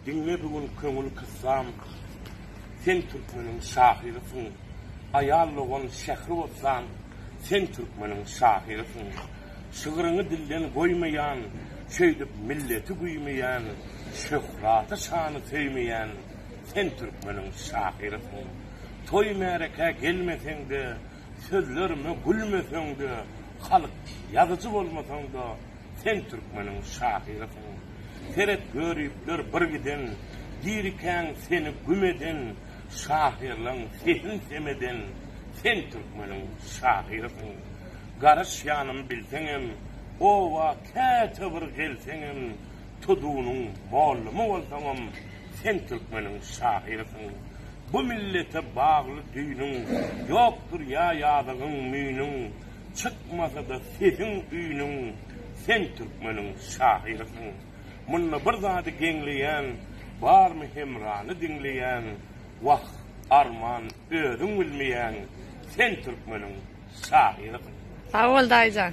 Diňle bu gün köňül kyssam, Sen türkmeniň şahyrysyň. Aýal dogan Şähribossan, Sen türkmeniň şahyrysyň. Şygryňy dilden goýmaýan, Şeýdip milleti güýmeýän, Şöhraty-şany söýmeýän, Sen türkmeniň şahyrysyň. Toý-märekä gelmeseň-de, Sözlerime gülmeseň-de, Halk ýazyjy bolmasaň-da, Sen türkmeniň şahyrysyň. Seret göripler bir giden, Dirikäň seni güm eden, Şahyrlaň sesin sem eden, Sen türkmeniň şahyrysyň. Garaşýanym bilseňem, Oba käte bir gelseňem, Tudunyň mollumy bolsaňam, Sen türkmeniň şahyrysyň. Bu millete bagly düýnüň, Ýokdur ýa ýazygyň müýnüň, Çykmasa-da sesiň-üýnüň, Sen türkmeniň şahyrysyň. Munda bir zady geňleýän, Barmy Hemrany diňleýän, Wah, arman özüň bilmeýäň, Sen türkmeniň şahyrysyň. Sag bol daýyjan.